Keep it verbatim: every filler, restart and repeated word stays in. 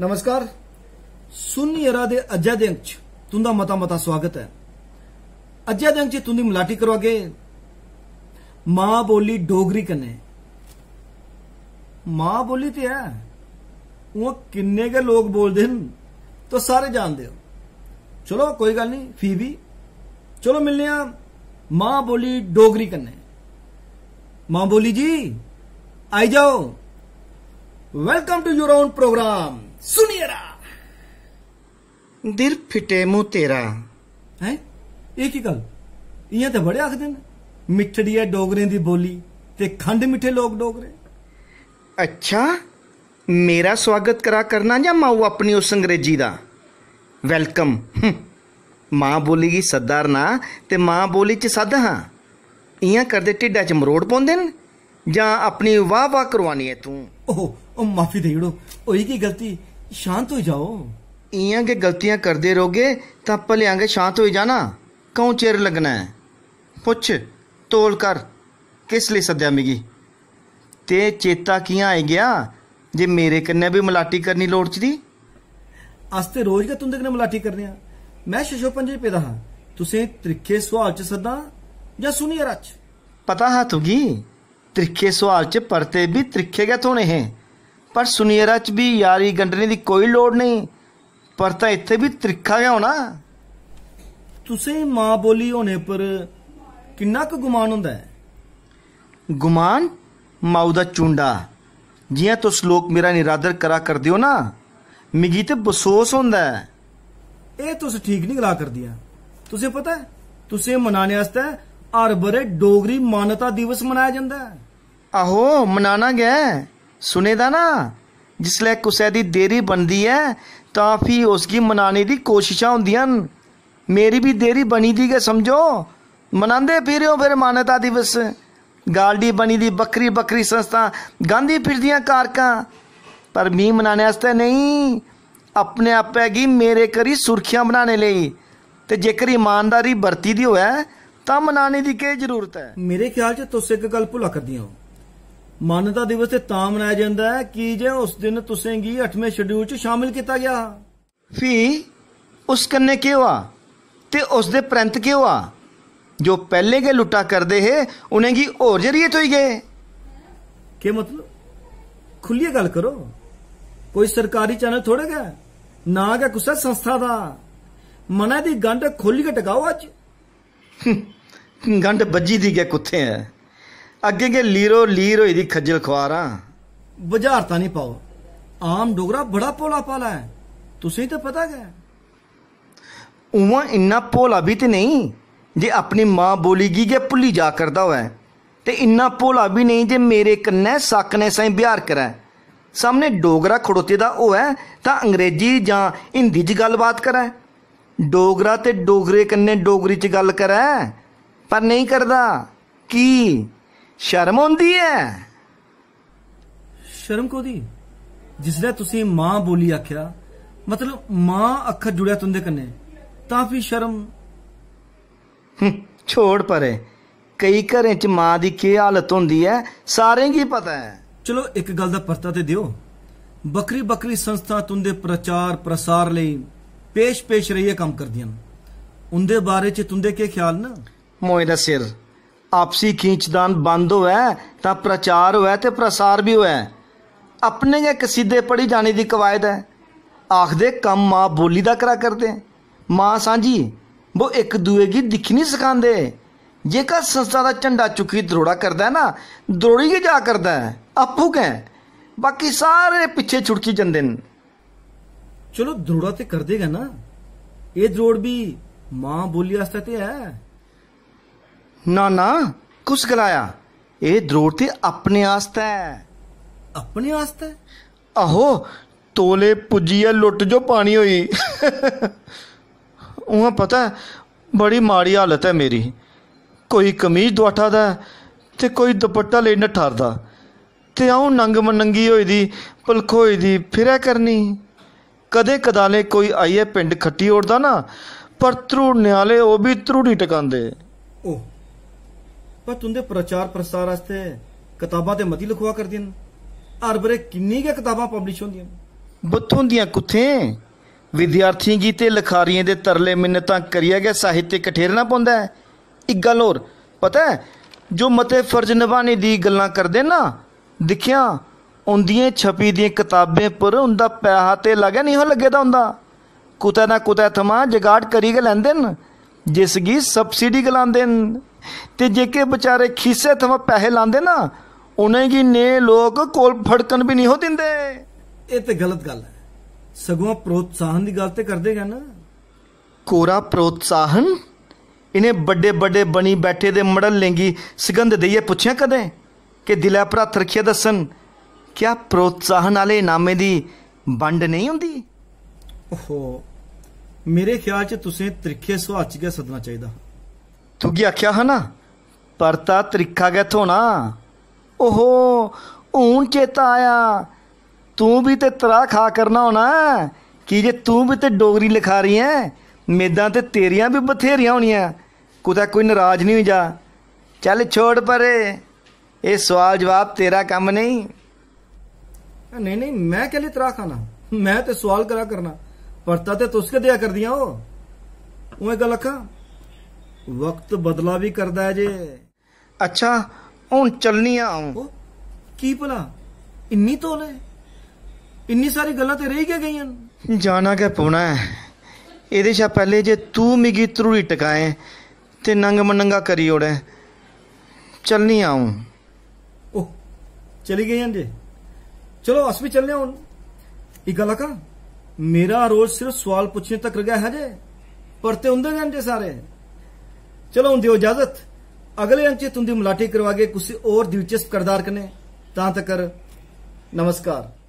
नमस्कार। सुन यरा दे अज्जै दे अंक च तुंदा मता मता स्वागत ऐ। अज्जै दे अंक च तुंदी मलाटी करोआगे मां बोली डोगरी कन्नै। मां बोली ते ऐ, उ'आं किन्ने गै लोक बोलदे न, तुस सारे जानदे ओ। चलो, कोई गल्ल निं, फ्ही बी चलो मिलने आं मां बोली डोगरी कन्नै। मां बोली जी, आई जाओ। Welcome to your own program। सुनिए रा। दिल फिटे मूं तेरा। हैं? एह् की गल्ल? इ'यां ते बड़े आखदे न, मिट्ठड़ी ऐ डोगरें दी बोली ते खंड मिट्ठे लोक डोगरे। अच्छा, मेरा स्वागत करा करना जां माऊ अपनी उस अंग्रेजी दा? Welcome। हं। मां बोली गी सद्दा 'रना ते मां बोली च सद्द हां। इ'यां करदे ढिड्डा च मरोड़ पौंदे न जां अपनी वाह वाह करोआनी ऐ तूं? ओहो, ओ माफी देई ओड़ो, होई गेई गलती, शांत होई जाओ। इ'यां गै गलतियां करदे रौह्गे तां भलेआं गै शांत होई जाना। क'ऊं चिर लग्गना ऐ? पुच्छ, तौल कर, किस लेई सद्देआ मिगी? ते चेता कि'यां आई गेआ जे मेरे कन्नै बी मलाटी करनी लोड़चदी? अस ते रोज गै तुं'दे कन्नै मलाटी करने आं। में छछोपन च पेदा हा, तुसें त्रिक्खे सोआल च सद्दां जां सुनियै रच? पता हा तुगी, त्रिक्खे सोआल च परते बी त्रिक्खे गै थ्होने हे, पर सुनियै रच बी यारी गंढने दी कोई लोड़ नेईं। परता इत्थै बी त्रिक्खा गै होना। तुसें मां बोली होने पर किन्ना कुऽ गुमान होंदा ऐ? गुमान? माऊ दा चूंडा। जि'यां तुस लोक मेरा निरादर करा करदे ओ ना, मिगी ते बसोस होंदा ऐ। एह् तुस ठीक निं गला करदियां। तुसें पता ऐ, तुसें मनाने आस्तै हर ब'रे डोगरी मानता दिवस मनाया जंदा ऐ। आहो, मनाना गै। सुने दा ना, जिसलै कुसै दी देरी बनदी ऐ, तां फ्ही उसगी मनाने दी कोशशां होंदियां न। मेरी बी देरी बनी दी गै समझो, मनांदे फिरेओ फिर मानता दिवस। गालडी बनी दी बक्खरी बक्खरी संस्थां गांदी फिरदियां कारकां, पर मी मनाने आस्तै नेईं, अपने आपै गी मेरे करी सुर्खियां बनाने लेई। ते जेकर ईमानदारी बरती दी होऐ, तां मनाने दी केह् जरूरत ऐ? मेरे ख्याल च तुस इक गल्ल भुल्ला करदियां ओ। मानता दिवस ते तां मनाया जंदा ऐ की जे उस दिन तुसें गी अठमें शेड्यूल च शामिल कीता गेआ हा। फ्ही उस कन्नै केह् होआ ते उस दे परैंत केह् होआ? जो पैह्लें गै लुट्टा करदे हे, उ'नेंगी होर जरिये थ्होई गे। केह् मतलब? खु'ल्लियै गल्ल करो। कोई सरकारी चैनल थोड़े गै, ना गै कुसै संस्था दा। मनै दी गंढ खोह्ल्लियै टकाओ अज्ज। गंढ बज्झी दी गै कुत्थें ऐ? अग्गें गै लीरो लीर होई दी खज्जल खुआर आं। बुझारतां निं पाओ। आम डोगरा बड़ा भोला भाला ऐ, तुसें गी ते पता गै। उ'आं इन्ना भोला बी ते नेईं जे अपनी मां बोली गी गै भुल्ली जा करदा होऐ, ते इन्ना भोला बी नेईं जे मेरे कन्नै साकने साहीं ब्यहार करै। सामनै डोगरा खड़ोते दा होऐ तां अंग्रेजी जां हिंदी च गल्लबात करै। डोगरा ते डोगरे कन्नै डोगरी च गल्ल करै, पर नेईं करदा। की? शर्म औंदी ऐ? शर्म कोह्दी? जिसलै तुसें मां बोली आखेआ, मतलब मां अक्खर जुड़ेआ तुं'दे कन्नै, तां फ्ही शर्म? हं, छोड़ परे। केई घरें च मां दी केह् हालत होंदी ऐ, सारें गी पता ऐ। चलो, इक गल्ल दा परता ते देओ। बक्खरी-बक्खरी संस्थां तुं'दे प्रचार-प्रसार लेई पेश-पेश रेहियै कम्म करदियां न। उं'दे बारे च तुं'दे केह् ख्याल न? मोए दा सिर, आपसी खींचतान बंद होऐ तां प्रचार होऐ ते प्रसार बी होऐ। अपने गै कसीदे पढ़ी जाने दी कवायद ऐ। आखदे कम्म मां बोली दा करा करदे। मां सांझी, बो इक दुए गी दिक्खी निं सखांदे। जेह्का संस्था दा झंडा चुक्की द्रोड़ा करदा ऐ ना, द्रोड़ी गै जा करदा ऐ, आपूं गै। बाकी सारे पिच्छे छुड़की जंदे न। चलो, द्रोड़ा ते करदे गै ना। एह् द्रोड़ बी मां बोली आस्तै ते ऐ। ना, ना, कुस गलाया? एह् द्रोड़ ते अपने आस्तै ऐ। अपने आस्तै? आहो, तौले पुज्जियै लुट्ट जो पानी होई। उ'आं पता ऐ, बड़ी माड़ी हालत ऐ मेरी। कोई कमीज दोआठा दा ऐ ते कोई दपट्टा लेई नट्ठा 'रदा। ते अ'ऊं नंग मनंगी होई दी, भलखोई दी फिरै करनी। कदें कदालें कोई आइयै पिंड खट्टी ओड़दा ना, पर ध्रूड़ने आह्ले ओह् बी ध्रूड़ी टकांदे। ओह, पर तुं'दे प्रचार प्रसार आस्तै कताबां ते मती लखोआ करदियां न। हर ब'रे किन्नी गै कताबां पब्लिश होंदियां न। ब थ्होंदियां कुत्थें? विद्यार्थियें गी ते लखारियें दे तरले मिन्नतां करियै गै साहित्य कठेरना पौंदा ऐ। इक गल्ल होर, पता ऐ, जो मते फर्ज नभाने दी गल्लां करदे ना, दिक्खेआं, उं'दियें छपी दियें कताबें पर उं'दा पैहा धेला गै निं हा लग्गे दा होंदा। कुतै ना कुतै थमां जगाड़ करी गै लैंदे न, जिसगी सब्सिडी गलांदे न। ते जेह्के बेचारे खीसे थमां पैहे लांदे ना, उ'नेंगी नेह् लोक कोल फड़कन बी निं हो दिंदे। एह् ते गलत गल्ल ऐ। सगुआं प्रोत्साहन दी गल्ल ते करदे गै न। कोरा प्रोत्साहन? इ'नें बड्डे-बड्डे बनी बैठे दे मड़ल्लें गी सगंध देइयै पुच्छेआं कदें, कि दिलै पर हत्थ रक्खियै दस्सन, क्या प्रोत्साहन आह्ले इनामें दी बंड नेईं होंदी? ओहो, मेरे ख्याल च तुसें त्रिक्खे सुआल च गै सद्दना चाहिदा हा। तुगी आखेआ हा ना, परता त्रिक्खा गै थ्होना। ओहो, हून चेता आया, तूं बी ते त्राह् खा करना होना ऐ, की जे तूं बी ते डोगरी लखारी ऐं। मेदां ते तेरियां बी बथ्हेरियां होनियां, कुतै कोई नराज निं होई जा। चल छोड़ परे, एह् सोआल जवाब तेरा कम्म नेईं। नेईं, नेईं, में कैल्ली त्राह् खाना? में ते सोआल करा करना, परता ते तुस गै देआ करदियां ओ। उ'ऐ गल्ल आखां, वक्त बदला बी करदा ऐ जे। अच्छा, हून चलनी आं अ'ऊं। ओ, की भला? इन्नी तौले? इन्नी सारी गल्लां ते रेही गै गेइयां न। जाना गै पौना ऐ। एह्दे शा पैह्लें जे तूं मिगी धरूड़ी टकाएं ते नंग-मनंगा करी ओड़ें, चलनी आं अ'ऊं। ओह, चली गेइयां न जे। चलो, अस बी चलने आं हून। इक गल्ल आखां, मेरा रोज सिर्फ सोआल पुच्छने तकर गै हा जे, परते उं'दे गै न जे सारे। चलो, हून देओ इजाजत। अगले अंक च तुं'दी मलाटी करवागे कुसै होर दिलचस्प करदार कन्नै। तां तकर नमस्कार।